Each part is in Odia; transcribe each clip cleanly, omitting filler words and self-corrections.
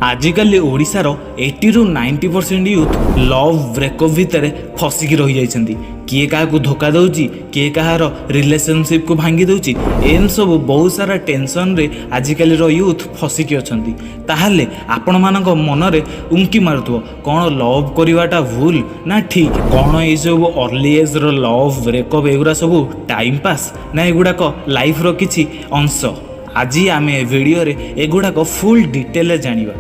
ଆଜିକାଲି ଓଡ଼ିଶାର 80ରୁ 90% ୟୁଥ୍ ଲଭ୍ ବ୍ରେକଅପ୍ ଭିତରେ ଫସିକି ରହିଯାଇଛନ୍ତି। କିଏ କାହାକୁ ଧୋକା ଦେଉଛି, କିଏ କାହାର ରିଲେସନସିପ୍କୁ ଭାଙ୍ଗି ଦେଉଛି। ଏମିତି ସବୁ ବହୁତ ସାରା ଟେନସନରେ ଆଜିକାଲିର ୟୁଥ୍ ଫସିକି ଅଛନ୍ତି। ତାହେଲେ ଆପଣମାନଙ୍କ ମନରେ ଉଙ୍କି ମାରୁଥିବ, କ'ଣ ଲଭ୍ କରିବାଟା ଭୁଲ ନା ଠିକ୍? କ'ଣ ଏଇସବୁ ଅର୍ଲି ଏଜ୍ର ଲଭ୍ ବ୍ରେକଅପ୍ ଏଗୁଡ଼ା ସବୁ ଟାଇମ୍ ପାସ୍ ନା ଏଗୁଡ଼ାକ ଲାଇଫ୍ର କିଛି ଅଂଶ? ଆଜି ଆମେ ଏ ଭିଡ଼ିଓରେ ଏଗୁଡ଼ାକ ଫୁଲ୍ ଡିଟେଲରେ ଜାଣିବା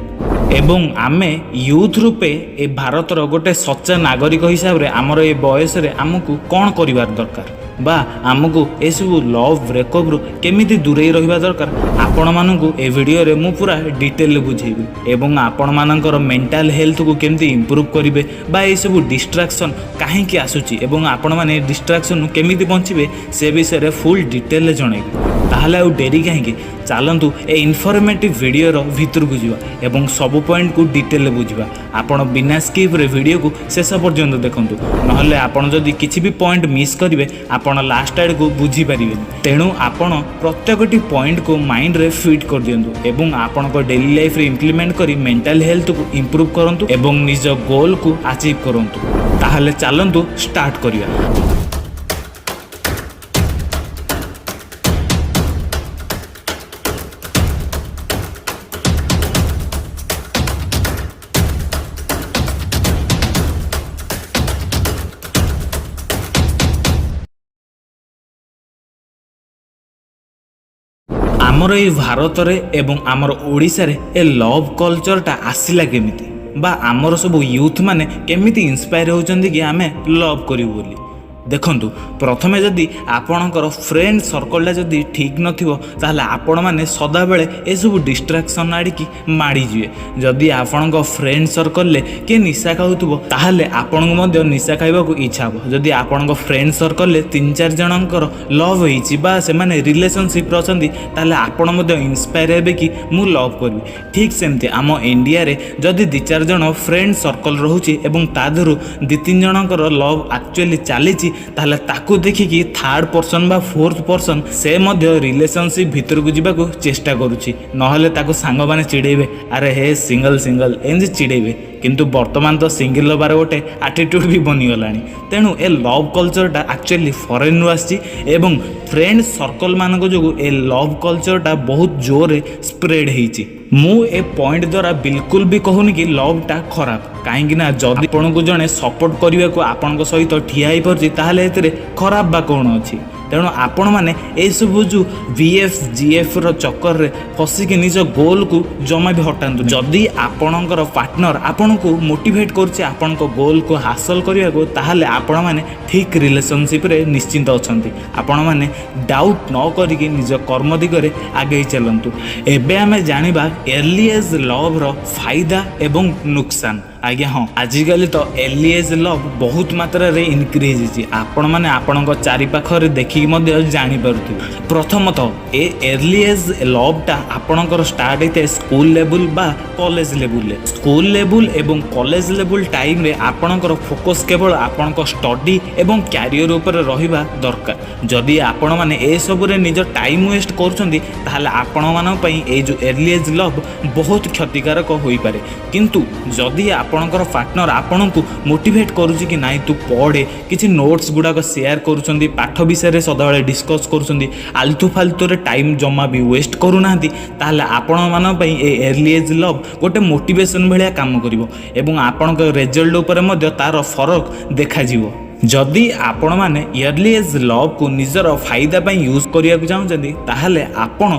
ଏବଂ ଆମେ ୟୁଥ୍ ରୂପେ ଏ ଭାରତର ଗୋଟେ ସଚ୍ଚା ନାଗରିକ ହିସାବରେ ଆମର ଏ ବୟସରେ ଆମକୁ କ'ଣ କରିବାର ଦରକାର ବା ଆମକୁ ଏସବୁ ଲଭ୍ ବ୍ରେକଅପ୍ରୁ କେମିତି ଦୂରେଇ ରହିବା ଦରକାର, ଆପଣମାନଙ୍କୁ ଏ ଭିଡ଼ିଓରେ ମୁଁ ପୁରା ଡିଟେଲରେ ବୁଝେଇବି ଏବଂ ଆପଣମାନଙ୍କର ମେଣ୍ଟାଲ ହେଲ୍ଥକୁ କେମିତି ଇମ୍ପ୍ରୁଭ୍ କରିବେ ବା ଏସବୁ ଡିଷ୍ଟ୍ରାକ୍ସନ୍ କାହିଁକି ଆସୁଛି ଏବଂ ଆପଣମାନେ ଡିଷ୍ଟ୍ରାକ୍ସନ୍ରୁ କେମିତି ବଞ୍ଚିବେ, ସେ ବିଷୟରେ ଫୁଲ୍ ଡିଟେଲରେ ଜଣେଇବି। ତାହେଲେ ଆଉ ଡେରି କାହିଁକି? ଚାଲନ୍ତୁ ଏ ଇନଫର୍ମେଟିଭ୍ ଭିଡ଼ିଓର ଭିତରକୁ ଯିବା ଏବଂ ସବୁ ପଏଣ୍ଟକୁ ଡିଟେଲରେ ବୁଝିବା। ଆପଣ ବିନା ସ୍କିପ୍ରେ ଭିଡ଼ିଓକୁ ଶେଷ ପର୍ଯ୍ୟନ୍ତ ଦେଖନ୍ତୁ, ନହେଲେ ଆପଣ ଯଦି କିଛି ବି ପଏଣ୍ଟ ମିସ୍ କରିବେ, ଆପଣ ଲାଷ୍ଟ ଆଡ଼କୁ ବୁଝିପାରିବେନି। ତେଣୁ ଆପଣ ପ୍ରତ୍ୟେକଟି ପଏଣ୍ଟକୁ ମାଇଣ୍ଡରେ ଫିଟ୍ କରିଦିଅନ୍ତୁ ଏବଂ ଆପଣଙ୍କ ଡେଲି ଲାଇଫରେ ଇମ୍ପ୍ଲିମେଣ୍ଟ କରି ମେଣ୍ଟାଲ ହେଲ୍ଥକୁ ଇମ୍ପ୍ରୁଭ୍ କରନ୍ତୁ ଏବଂ ନିଜ ଗୋଲକୁ ଆଚିଭ୍ କରନ୍ତୁ। ତାହେଲେ ଚାଲନ୍ତୁ ଷ୍ଟାର୍ଟ କରିବା। ଆମର ଏଇ ଭାରତରେ ଏବଂ ଆମର ଓଡ଼ିଶାରେ ଏ ଲଭ୍ କଲଚରଟା ଆସିଲା କେମିତି ବା ଆମର ସବୁ ୟୁଥ୍ ମାନେ କେମିତି ଇନ୍ସପାୟାର ହେଉଛନ୍ତି କି ଆମେ ଲଭ୍ କରିବୁ ବୋଲି? ଦେଖନ୍ତୁ, ପ୍ରଥମେ ଯଦି ଆପଣଙ୍କର ଫ୍ରେଣ୍ଡ ସର୍କଲଟା ଯଦି ଠିକ୍ ନଥିବ, ତାହେଲେ ଆପଣମାନେ ସଦାବେଳେ ଏସବୁ ଡିଷ୍ଟ୍ରାକ୍ସନ୍ ଆଡ଼ିକି ମାଡ଼ିଯିବେ। ଯଦି ଆପଣଙ୍କ ଫ୍ରେଣ୍ଡ ସର୍କଲରେ କିଏ ନିଶା ଖାଉଥିବ, ତାହେଲେ ଆପଣଙ୍କୁ ମଧ୍ୟ ନିଶା ଖାଇବାକୁ ଇଚ୍ଛା ହେବ। ଯଦି ଆପଣଙ୍କ ଫ୍ରେଣ୍ଡ ସର୍କଲରେ ତିନି ଚାରି ଜଣଙ୍କର ଲଭ୍ ହେଇଛି ବା ସେମାନେ ରିଲେସନସିପ୍ରେ ଅଛନ୍ତି, ତାହେଲେ ଆପଣ ମଧ୍ୟ ଇନ୍ସପାୟାର ହେବେ କି ମୁଁ ଲଭ୍ କରିବି। ଠିକ୍ ସେମିତି ଆମ ଇଣ୍ଡିଆରେ ଯଦି ଦୁଇ ଚାରି ଜଣ ଫ୍ରେଣ୍ଡ ସର୍କଲ ରହୁଛି ଏବଂ ତା ଦେହରୁ ଦୁଇ ତିନି ଜଣଙ୍କର ଲଭ୍ ଆକ୍ଚୁଆଲି ଚାଲିଛି, ତାହେଲେ ତାକୁ ଦେଖିକି ଥାର୍ଡ଼ ପର୍ସନ୍ ବା ଫୋର୍ଥ ପର୍ସନ୍ ସେ ମଧ୍ୟ ରିଲେସନସିପ୍ ଭିତରକୁ ଯିବାକୁ ଚେଷ୍ଟା କରୁଛି। ନହେଲେ ତାକୁ ସାଙ୍ଗମାନେ ଚିଡ଼େଇବେ, "ଆରେ ହେ, ସିଙ୍ଗଲ ସିଙ୍ଗଲ", ଏମିତି ଚିଡ଼େଇବେ। କିନ୍ତୁ ବର୍ତ୍ତମାନ ତ ସିଙ୍ଗଲ ହେବାର ଗୋଟେ ଆଟିଟ୍ୟୁଡ଼ ବି ବନିଗଲାଣି। ତେଣୁ ଏ ଲଭ୍ କଲଚରଟା ଆକ୍ଚୁଆଲି ଫରେନ୍ରୁ ଆସିଛି ଏବଂ ଫ୍ରେଣ୍ଡ ସର୍କଲମାନଙ୍କ ଯୋଗୁଁ ଏ ଲଭ୍ କଲଚରଟା ବହୁତ ଜୋରରେ ସ୍ପ୍ରେଡ୍ ହେଇଛି। ମୁଁ ଏ ପଏଣ୍ଟ ଦ୍ୱାରା ବିଲକୁଲ ବି କହୁନି କି ଲଭ୍ଟା ଖରାପ, କାହିଁକି ନା ଯଦି ଆପଣଙ୍କୁ ଜଣେ ସପୋର୍ଟ କରିବାକୁ ଆପଣଙ୍କ ସହିତ ଠିଆ ହେଇପାରୁଛି, ତାହେଲେ ଏଥିରେ ଖରାପ ବା କ'ଣ ଅଛି? ତେଣୁ ଆପଣମାନେ ଏସବୁ ଯେଉଁ ବି ଏଫ୍ ଜି ଏଫ୍ର ଚକ୍କରରେ ଫସିକି ନିଜ ଗୋଲକୁ ଜମା ବି ହଟାନ୍ତୁ। ଯଦି ଆପଣଙ୍କର ପାର୍ଟନର ଆପଣଙ୍କୁ ମୋଟିଭେଟ୍ କରୁଛି ଆପଣଙ୍କ ଗୋଲକୁ ହାସଲ କରିବାକୁ, ତାହେଲେ ଆପଣମାନେ ଠିକ୍ ରିଲେସନସିପ୍ରେ ନିଶ୍ଚିନ୍ତ ଅଛନ୍ତି। ଆପଣମାନେ ଡାଉଟ୍ ନ କରିକି ନିଜ କର୍ମ ଦିଗରେ ଆଗେଇ ଚାଲନ୍ତୁ। ଏବେ ଆମେ ଜାଣିବା ଏର୍ଲି ଏଜ୍ ଲଭ୍ର ଫାଇଦା ଏବଂ ନୁକସାନ। ଆଜ୍ଞା ହଁ, ଆଜିକାଲି ତ ଏର୍ଲି ଏଜ୍ ଲଭ୍ ବହୁତ ମାତ୍ରାରେ ଇନକ୍ରିଜ୍ ହେଇଛି। ଆପଣମାନେ ଆପଣଙ୍କ ଚାରିପାଖରେ ଦେଖିକି ମଧ୍ୟ ଜାଣିପାରୁଥିବେ। ପ୍ରଥମତଃ ଏ ଏର୍ଲି ଏଜ୍ ଲଭ୍ଟା ଆପଣଙ୍କର ଷ୍ଟାର୍ଟ ହେଇଥାଏ ସ୍କୁଲ ଲେବୁଲ୍ ବା କଲେଜ ଲେବୁଲରେ। ସ୍କୁଲ ଲେବୁଲ୍ ଏବଂ କଲେଜ ଲେବୁଲ୍ ଟାଇମ୍ରେ ଆପଣଙ୍କର ଫୋକସ୍ କେବଳ ଆପଣଙ୍କ ଷ୍ଟଡି ଏବଂ କ୍ୟାରିୟର ଉପରେ ରହିବା ଦରକାର। ଯଦି ଆପଣମାନେ ଏସବୁରେ ନିଜ ଟାଇମ୍ ୱେଷ୍ଟ କରୁଛନ୍ତି, ତାହେଲେ ଆପଣମାନଙ୍କ ପାଇଁ ଏଇ ଯେଉଁ ଏର୍ଲି ଏଜ୍ ଲଭ୍ ବହୁତ କ୍ଷତିକାରକ ହୋଇପାରେ। କିନ୍ତୁ ଯଦି ଆପଣଙ୍କର ପାର୍ଟନର ଆପଣଙ୍କୁ ମୋଟିଭେଟ୍ କରୁଛି କି ନାଇଁ, ତୁ ପଢ଼େ, କିଛି ନୋଟ୍ସ ଗୁଡ଼ାକ ସେୟାର କରୁଛନ୍ତି, ପାଠ ବିଷୟରେ ସଦାବେଳେ ଡିସ୍କସ୍ କରୁଛନ୍ତି, ଆଲତୁ ଫାଲତୁରେ ଟାଇମ୍ ଜମା ବି ୱେଷ୍ଟ କରୁନାହାନ୍ତି, ତାହେଲେ ଆପଣମାନଙ୍କ ପାଇଁ ଏ ଏର୍ଲି ଏଜ୍ ଲଭ୍ ଗୋଟେ ମୋଟିଭେସନ୍ ଭଳିଆ କାମ କରିବ ଏବଂ ଆପଣଙ୍କ ରେଜଲ୍ଟ ଉପରେ ମଧ୍ୟ ତା'ର ଫରକ ଦେଖାଯିବ। ଯଦି ଆପଣମାନେ ଇୟର୍ଲି ଏଜ୍ ଲଭ୍କୁ ନିଜର ଫାଇଦା ପାଇଁ ୟୁଜ୍ କରିବାକୁ ଚାହୁଁଛନ୍ତି, ତାହେଲେ ଆପଣ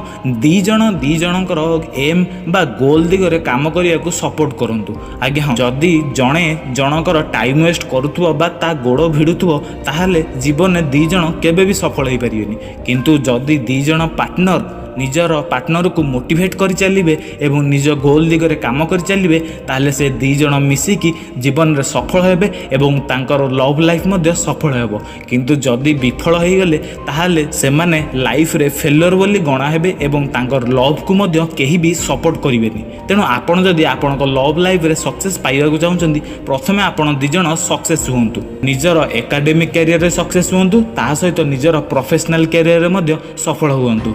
ଦୁଇ ଜଣ ଦୁଇ ଜଣଙ୍କର ଏମ୍ ବା ଗୋଲ୍ ଦିଗରେ କାମ କରିବାକୁ ସପୋର୍ଟ କରନ୍ତୁ। ଆଜ୍ଞା ହଁ, ଯଦି ଜଣେ ଜଣଙ୍କର ଟାଇମ୍ ୱେଷ୍ଟ କରୁଥିବ ବା ତା ଗୋଡ଼ ଭିଡ଼ୁଥିବ, ତାହେଲେ ଜୀବନରେ ଦୁଇ ଜଣ କେବେ ବି ସଫଳ ହେଇପାରିବେନି। କିନ୍ତୁ ଯଦି ଦୁଇ ଜଣ ପାର୍ଟନର ନିଜର ପାର୍ଟନରକୁ ମୋଟିଭେଟ୍ କରି ଚାଲିବେ ଏବଂ ନିଜ ଗୋଲ୍ ଦିଗରେ କାମ କରି ଚାଲିବେ, ତାହେଲେ ସେ ଦୁଇ ଜଣ ମିଶିକି ଜୀବନରେ ସଫଳ ହେବେ ଏବଂ ତାଙ୍କର ଲଭ୍ ଲାଇଫ୍ ମଧ୍ୟ ସଫଳ ହେବ। କିନ୍ତୁ ଯଦି ବିଫଳ ହେଇଗଲେ, ତାହେଲେ ସେମାନେ ଲାଇଫରେ ଫେଲର ବୋଲି ଗଣା ହେବେ ଏବଂ ତାଙ୍କର ଲଭ୍କୁ ମଧ୍ୟ କେହି ବି ସପୋର୍ଟ କରିବେନି। ତେଣୁ ଆପଣ ଯଦି ଆପଣଙ୍କ ଲଭ୍ ଲାଇଫରେ ସକ୍ସେସ୍ ପାଇବାକୁ ଚାହୁଁଛନ୍ତି, ପ୍ରଥମେ ଆପଣ ଦୁଇ ଜଣ ସକ୍ସେସ୍ ହୁଅନ୍ତୁ। ନିଜର ଏକାଡେମିକ୍ କ୍ୟାରିୟରରେ ସକ୍ସେସ୍ ହୁଅନ୍ତୁ, ତା ସହିତ ନିଜର ପ୍ରଫେସନାଲ୍ କ୍ୟାରିୟରରେ ମଧ୍ୟ ସଫଳ ହୁଅନ୍ତୁ।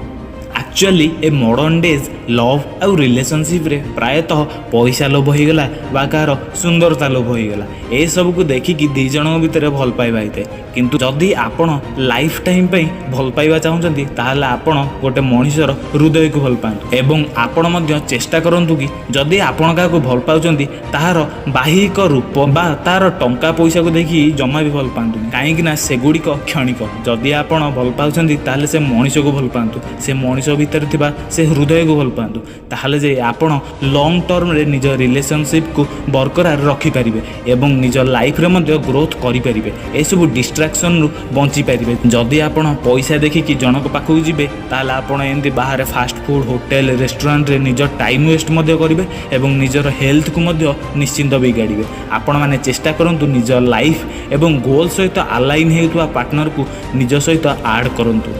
ଆକ୍ଚୁଆଲି ଏ ମଡ଼ର୍ଣ୍ଣ ଡେଜ୍ ଲଭ୍ ଆଉ ରିଲେସନସିପ୍ରେ ପ୍ରାୟତଃ ପଇସା ଲୋଭ ହେଇଗଲା ବା କାହାର ସୁନ୍ଦରତା ଲୋଭ ହେଇଗଲା, ଏସବୁକୁ ଦେଖିକି ଦୁଇ ଜଣଙ୍କ ଭିତରେ ଭଲ ପାଇବା ହେଇଥାଏ। କିନ୍ତୁ ଯଦି ଆପଣ ଲାଇଫ୍ ଟାଇମ୍ ପାଇଁ ଭଲ ପାଇବା ଚାହୁଁଛନ୍ତି, ତାହେଲେ ଆପଣ ଗୋଟେ ମଣିଷର ହୃଦୟକୁ ଭଲ ପାଆନ୍ତୁ ଏବଂ ଆପଣ ମଧ୍ୟ ଚେଷ୍ଟା କରନ୍ତୁ କି ଯଦି ଆପଣ କାହାକୁ ଭଲ ପାଉଛନ୍ତି, ତାହାର ବାହ୍ୟିକ ରୂପ ବା ତାର ଟଙ୍କା ପଇସାକୁ ଦେଖି ଜମା ବି ଭଲ ପାଆନ୍ତୁନି, କାହିଁକି ନା ସେଗୁଡ଼ିକ କ୍ଷଣିକ। ଯଦି ଆପଣ ଭଲ ପାଉଛନ୍ତି, ତାହେଲେ ସେ ମଣିଷକୁ ଭଲ ପାଆନ୍ତୁ, ସେ ମଣିଷ ଭିତରେ ଥିବା ସେ ହୃଦୟକୁ ଭଲ ପାଆନ୍ତୁ। ତାହେଲେ ଯେ ଆପଣ ଲଙ୍ଗ୍ ଟର୍ମରେ ନିଜ ରିଲେସନସିପ୍କୁ ବରକରାର ରଖିପାରିବେ ଏବଂ ନିଜ ଲାଇଫ୍ରେ ମଧ୍ୟ ଗ୍ରୋଥ୍ କରିପାରିବେ, ଏସବୁ ଡିଷ୍ଟ୍ରାକ୍ସନ୍ରୁ ବଞ୍ଚିପାରିବେ। ଯଦି ଆପଣ ପଇସା ଦେଖିକି ଜଣଙ୍କ ପାଖକୁ ଯିବେ, ତାହେଲେ ଆପଣ ଏମିତି ବାହାରେ ଫାଷ୍ଟଫୁଡ଼୍ ହୋଟେଲ ରେଷ୍ଟୁରାଣ୍ଟରେ ନିଜ ଟାଇମ୍ ୱେଷ୍ଟ ମଧ୍ୟ କରିବେ ଏବଂ ନିଜର ହେଲ୍ଥକୁ ମଧ୍ୟ ନିଶ୍ଚିନ୍ତ ବିଗାଡ଼ିବେ। ଆପଣମାନେ ଚେଷ୍ଟା କରନ୍ତୁ, ନିଜ ଲାଇଫ୍ ଏବଂ ଗୋଲ୍ ସହିତ ଆଲାଇନ୍ ହେଉଥିବା ପାର୍ଟନରକୁ ନିଜ ସହିତ ଆଡ଼୍ କରନ୍ତୁ।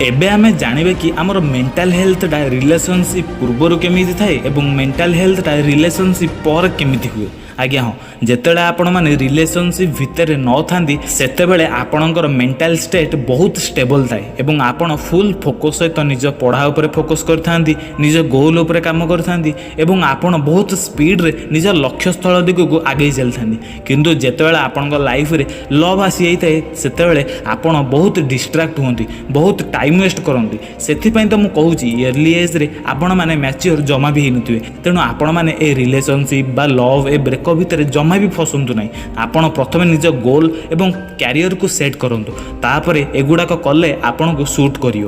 ଏବେ ଆମେ ଜାଣିବେ କି ଆମର ମେଣ୍ଟାଲ ହେଲ୍ଥଟା ରିଲେସନସିପ୍ ପୂର୍ବରୁ କେମିତି ଥାଏ ଏବଂ ମେଣ୍ଟାଲ ହେଲ୍ଥଟା ରିଲେସନସିପ୍ ପରେ କେମିତି ହୁଏ। ଆଜ୍ଞା ହଁ, ଯେତେବେଳେ ଆପଣମାନେ ରିଲେସନସିପ୍ ଭିତରେ ନଥାନ୍ତି, ସେତେବେଳେ ଆପଣଙ୍କର ମେଣ୍ଟାଲ ଷ୍ଟେଟ୍ ବହୁତ ଷ୍ଟେବଲ୍ ଥାଏ ଏବଂ ଆପଣ ଫୁଲ୍ ଫୋକସ୍ ସହିତ ନିଜ ପଢ଼ା ଉପରେ ଫୋକସ୍ କରିଥାନ୍ତି, ନିଜ ଗୋଲ୍ ଉପରେ କାମ କରିଥାନ୍ତି ଏବଂ ଆପଣ ବହୁତ ସ୍ପିଡ଼ରେ ନିଜ ଲକ୍ଷ୍ୟସ୍ଥଳ ଦିଗକୁ ଆଗେଇ ଚାଲିଥାନ୍ତି। କିନ୍ତୁ ଯେତେବେଳେ ଆପଣଙ୍କ ଲାଇଫରେ ଲଭ୍ ଆସିଯାଇଥାଏ, ସେତେବେଳେ ଆପଣ ବହୁତ ଡିଷ୍ଟ୍ରାକ୍ଟ ହୁଅନ୍ତି, ବହୁତ ଟାଇମ୍ ୱେଷ୍ଟ କରନ୍ତି। ସେଥିପାଇଁ ତ ମୁଁ କହୁଛି, ଇୟର୍ଲି ଏଜ୍ରେ ଆପଣମାନେ ମ୍ୟାଚିଓର ଜମା ବି ହେଇନଥିବେ। ତେଣୁ ଆପଣମାନେ ଏ ରିଲେସନସିପ୍ ବା ଲଭ୍, ଏ ବ୍ରେକଅପ୍ ଭିତରେ ଜମା ବି ଫସନ୍ତୁ ନାହିଁ। ଆପଣ ପ୍ରଥମେ ନିଜ ଗୋଲ୍ ଏବଂ କ୍ୟାରିୟରକୁ ସେଟ୍ କରନ୍ତୁ, ତାପରେ ଏଗୁଡ଼ାକ କଲେ ଆପଣଙ୍କୁ ସୁଟ୍ କରିବ।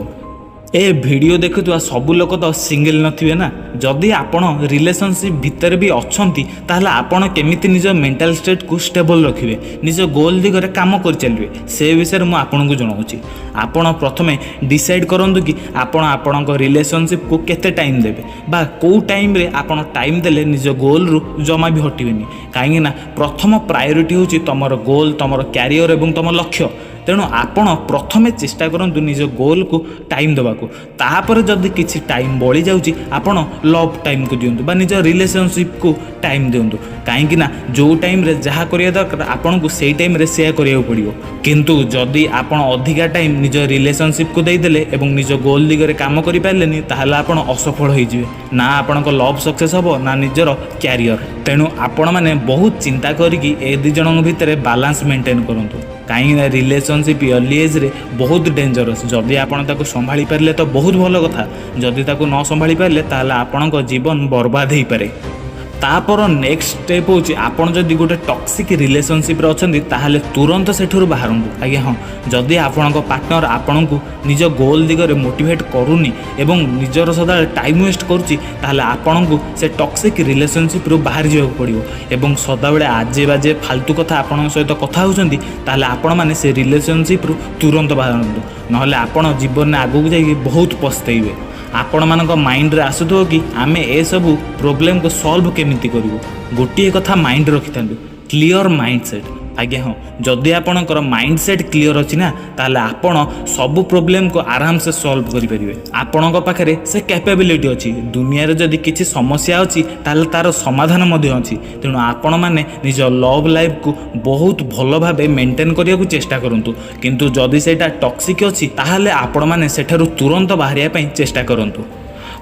ଏ ଭିଡ଼ିଓ ଦେଖୁଥିବା ସବୁ ଲୋକ ତ ସିଙ୍ଗଲ୍ ନଥିବେ ନା। ଯଦି ଆପଣ ରିଲେସନସିପ୍ ଭିତରେ ବି ଅଛନ୍ତି, ତାହେଲେ ଆପଣ କେମିତି ନିଜ ମେଣ୍ଟାଲ ଷ୍ଟେଟ୍କୁ ଷ୍ଟେବଲ୍ ରଖିବେ, ନିଜ ଗୋଲ୍ ଦିଗରେ କାମ କରିଚାଲିବେ, ସେ ବିଷୟରେ ମୁଁ ଆପଣଙ୍କୁ ଜଣାଉଛି। ଆପଣ ପ୍ରଥମେ ଡିସାଇଡ଼୍ କରନ୍ତୁ କି ଆପଣ ଆପଣଙ୍କ ରିଲେସନସିପ୍କୁ କେତେ ଟାଇମ୍ ଦେବେ ବା କେଉଁ ଟାଇମ୍ରେ ଆପଣ ଟାଇମ୍ ଦେଲେ ନିଜ ଗୋଲ୍ରୁ ଜମା ବି ହଟିବେନି। କାହିଁକିନା ପ୍ରଥମ ପ୍ରାୟୋରିଟି ହେଉଛି ତୁମର ଗୋଲ୍, ତୁମର କ୍ୟାରିୟର ଏବଂ ତୁମ ଲକ୍ଷ୍ୟ। ତେଣୁ ଆପଣ ପ୍ରଥମେ ଚେଷ୍ଟା କରନ୍ତୁ ନିଜ ଗୋଲ୍କୁ ଟାଇମ୍ ଦେବାକୁ। ତାପରେ ଯଦି କିଛି ଟାଇମ୍ ବଳି ଯାଉଛି, ଆପଣ ଲଭ୍ ଟାଇମ୍କୁ ଦିଅନ୍ତୁ ବା ନିଜ ରିଲେସନସିପ୍କୁ ଟାଇମ୍ ଦିଅନ୍ତୁ। କାହିଁକି ନା ଯେଉଁ ଟାଇମ୍ରେ ଯାହା କରିବା ଦରକାର, ଆପଣଙ୍କୁ ସେଇ ଟାଇମ୍ରେ ସେୟା କରିବାକୁ ପଡ଼ିବ। କିନ୍ତୁ ଯଦି ଆପଣ ଅଧିକା ଟାଇମ୍ ନିଜ ରିଲେସନସିପ୍କୁ ଦେଇଦେଲେ ଏବଂ ନିଜ ଗୋଲ୍ ଦିଗରେ କାମ କରିପାରିଲେନି, ତାହେଲେ ଆପଣ ଅସଫଳ ହେଇଯିବେ। ନା ଆପଣଙ୍କ ଲଭ୍ ସକ୍ସେସ୍ ହେବ, ନା ନିଜର କ୍ୟାରିୟର। ତେଣୁ ଆପଣମାନେ ବହୁତ ଚିନ୍ତା କରିକି ଏ ଦୁଇ ଜଣଙ୍କ ଭିତରେ ବାଲାନ୍ସ ମେଣ୍ଟେନ୍ କରନ୍ତୁ, କାହିଁକିନା ରିଲେସନସିପ୍ ଅର୍ଲି ଏଜ୍ରେ ବହୁତ ଡେଞ୍ଜରସ୍। ଯଦି ଆପଣ ତାକୁ ସମ୍ଭାଳି ପାରିଲେ ତ ବହୁତ ଭଲ କଥା, ଯଦି ତାକୁ ନ ସମ୍ଭାଳି ପାରିଲେ, ତାହେଲେ ଆପଣଙ୍କ ଜୀବନ ବର୍ବାଦ ହେଇପାରେ। ତାପର ନେକ୍ସଟ ଷ୍ଟେପ୍ ହେଉଛି, ଆପଣ ଯଦି ଗୋଟେ ଟକ୍ସିକ୍ ରିଲେସନସିପ୍ରେ ଅଛନ୍ତି, ତାହେଲେ ତୁରନ୍ତ ସେଠାରୁ ବାହାରନ୍ତୁ। ଆଜ୍ଞା ହଁ, ଯଦି ଆପଣଙ୍କ ପାର୍ଟନର ଆପଣଙ୍କୁ ନିଜ ଗୋଲ୍ ଦିଗରେ ମୋଟିଭେଟ୍ କରୁନି ଏବଂ ନିଜର ସଦାବେଳେ ଟାଇମ୍ ୱେଷ୍ଟ କରୁଛି, ତାହେଲେ ଆପଣଙ୍କୁ ସେ ଟକ୍ସିକ୍ ରିଲେସନସିପ୍ରୁ ବାହାରି ଯିବାକୁ ପଡ଼ିବ। ଏବଂ ସଦାବେଳେ ଆଜେ ବାଜେ ଫାଲତୁ କଥା ଆପଣଙ୍କ ସହିତ କଥା ହେଉଛନ୍ତି, ତାହେଲେ ଆପଣମାନେ ସେ ରିଲେସନସିପ୍ରୁ ତୁରନ୍ତ ବାହାରନ୍ତୁ, ନହେଲେ ଆପଣ ଜୀବନରେ ଆଗକୁ ଯାଇକି ବହୁତ ପସ୍ତେଇବେ। ଆପଣମାନଙ୍କ ମାଇଣ୍ଡରେ ଆସୁଥିବ କି ଆମେ ଏସବୁ ପ୍ରୋବ୍ଲେମକୁ ସଲ୍ଭ କେମିତି କରିବୁ। ଗୋଟିଏ କଥା ମାଇଣ୍ଡ ରଖିଥାନ୍ତୁ, କ୍ଲିଅର ମାଇଣ୍ଡ ସେଟ୍। ଆଜ୍ଞା ହଁ, ଯଦି ଆପଣଙ୍କର ମାଇଣ୍ଡ ସେଟ୍ କ୍ଲିଅର ଅଛି ନା, ତାହେଲେ ଆପଣ ସବୁ ପ୍ରୋବ୍ଲେମକୁ ଆରାମସେ ସଲ୍ଭ କରିପାରିବେ। ଆପଣଙ୍କ ପାଖରେ ସେ କ୍ୟାପାବିଲିଟି ଅଛି। ଦୁନିଆରେ ଯଦି କିଛି ସମସ୍ୟା ଅଛି, ତାହେଲେ ତା'ର ସମାଧାନ ମଧ୍ୟ ଅଛି। ତେଣୁ ଆପଣମାନେ ନିଜ ଲଭ୍ ଲାଇଫକୁ ବହୁତ ଭଲ ଭାବେ ମେଣ୍ଟେନ୍ କରିବାକୁ ଚେଷ୍ଟା କରନ୍ତୁ। କିନ୍ତୁ ଯଦି ସେଇଟା ଟକ୍ସିକ୍ ଅଛି, ତାହେଲେ ଆପଣମାନେ ସେଠାରୁ ତୁରନ୍ତ ବାହାରିବା ପାଇଁ ଚେଷ୍ଟା କରନ୍ତୁ।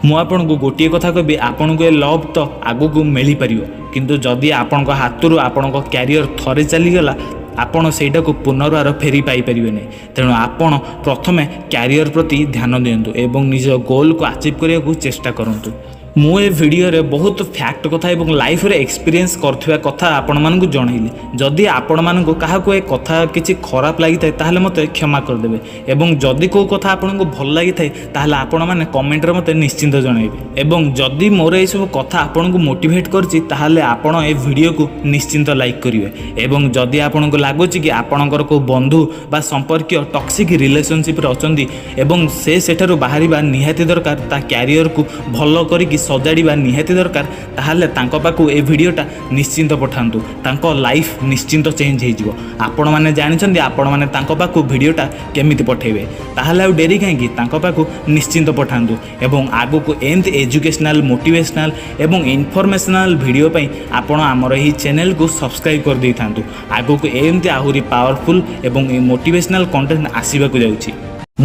ମୁଁ ଆପଣଙ୍କୁ ଗୋଟିଏ କଥା କହିବି, ଆପଣଙ୍କୁ ଏ ଲଭ୍ ତ ଆଗକୁ ମିଳିପାରିବ, କିନ୍ତୁ ଯଦି ଆପଣଙ୍କ ହାତରୁ ଆପଣଙ୍କ କ୍ୟାରିୟର ଥରେ ଚାଲିଗଲା, ଆପଣ ସେଇଟାକୁ ପୁନର୍ବାର ଫେରି ପାଇପାରିବେ ନାହିଁ। ତେଣୁ ଆପଣ ପ୍ରଥମେ କ୍ୟାରିୟର ପ୍ରତି ଧ୍ୟାନ ଦିଅନ୍ତୁ ଏବଂ ନିଜ ଗୋଲ୍କୁ ଆଚିଭ୍ କରିବାକୁ ଚେଷ୍ଟା କରନ୍ତୁ। ମୁଁ ଏ ଭିଡ଼ିଓରେ ବହୁତ ଫ୍ୟାକ୍ଟ କଥା ଏବଂ ଲାଇଫରେ ଏକ୍ସପିରିଏନ୍ସ କରୁଥିବା କଥା ଆପଣମାନଙ୍କୁ ଜଣାଇଲି। ଯଦି ଆପଣମାନଙ୍କୁ କାହାକୁ ଏ କଥା କିଛି ଖରାପ ଲାଗିଥାଏ, ତାହେଲେ ମୋତେ କ୍ଷମା କରିଦେବେ ଏବଂ ଯଦି କେଉଁ କଥା ଆପଣଙ୍କୁ ଭଲ ଲାଗିଥାଏ, ତାହେଲେ ଆପଣମାନେ କମେଣ୍ଟରେ ମୋତେ ନିଶ୍ଚିନ୍ତ ଜଣାଇବେ। ଏବଂ ଯଦି ମୋର ଏଇସବୁ କଥା ଆପଣଙ୍କୁ ମୋଟିଭେଟ୍ କରିଛି, ତାହେଲେ ଆପଣ ଏ ଭିଡ଼ିଓକୁ ନିଶ୍ଚିନ୍ତ ଲାଇକ୍ କରିବେ। ଏବଂ ଯଦି ଆପଣଙ୍କୁ ଲାଗୁଛି କି ଆପଣଙ୍କର କେଉଁ ବନ୍ଧୁ ବା ସମ୍ପର୍କୀୟ ଟକ୍ସିକ୍ ରିଲେସନସିପ୍ରେ ଅଛନ୍ତି ଏବଂ ସେ ସେଠାରୁ ବାହାରିବା ନିହାତି ଦରକାର, ତା କ୍ୟାରିୟରକୁ ଭଲ କରିକି ସଜାଡ଼ିବା ନିହାତି ଦରକାର, ତାହେଲେ ତାଙ୍କ ପାଖକୁ ଏ ଭିଡ଼ିଓଟା ନିଶ୍ଚିନ୍ତ ପଠାନ୍ତୁ। ତାଙ୍କ ଲାଇଫ୍ ନିଶ୍ଚିନ୍ତ ଚେଞ୍ଜ ହେଇଯିବ। ଆପଣମାନେ ଜାଣିଛନ୍ତି ଆପଣମାନେ ତାଙ୍କ ପାଖକୁ ଭିଡ଼ିଓଟା କେମିତି ପଠାଇବେ। ତାହେଲେ ଆଉ ଡେରି କାହିଁକି? ତାଙ୍କ ପାଖକୁ ନିଶ୍ଚିନ୍ତ ପଠାନ୍ତୁ। ଏବଂ ଆଗକୁ ଏମିତି ଏଜୁକେସନାଲ୍, ମୋଟିଭେସନାଲ୍ ଏବଂ ଇନଫର୍ମେସନାଲ୍ ଭିଡ଼ିଓ ପାଇଁ ଆପଣ ଆମର ଏହି ଚ୍ୟାନେଲକୁ ସବସ୍କ୍ରାଇବ୍ କରିଦେଇଥାନ୍ତୁ। ଆଗକୁ ଏମିତି ଆହୁରି ପାୱାରଫୁଲ୍ ଏବଂ ମୋଟିଭେସନାଲ୍ କଣ୍ଟେଣ୍ଟ ଆସିବାକୁ ଯାଉଛି।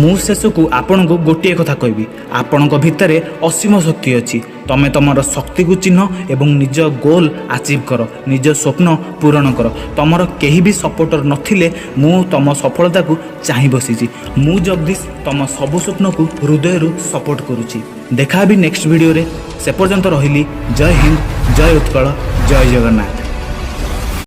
ମୁଁ ଶେଷକୁ ଆପଣଙ୍କୁ ଗୋଟିଏ କଥା କହିବି, ଆପଣଙ୍କ ଭିତରେ ଅସୀମ ଶକ୍ତି ଅଛି। ତମେ ତମର ଶକ୍ତିକୁ ଚିହ୍ନ ଏବଂ ନିଜ ଗୋଲ୍ ଆଚିଭ୍ କର, ନିଜ ସ୍ୱପ୍ନ ପୂରଣ କର। ତମର କେହି ବି ସପୋର୍ଟର ନଥିଲେ ମୁଁ ତମ ସଫଳତାକୁ ଚାହିଁ ବସିଛି। ମୁଁ ଜଗଦୀଶ ତମ ସବୁ ସ୍ୱପ୍ନକୁ ହୃଦୟରୁ ସପୋର୍ଟ କରୁଛି। ଦେଖା ହେବି ନେକ୍ସଟ ଭିଡ଼ିଓରେ, ସେ ପର୍ଯ୍ୟନ୍ତ ରହିଲି। ଜୟ ହିନ୍ଦ, ଜୟ ଉତ୍କଳ, ଜୟ ଜଗନ୍ନାଥ।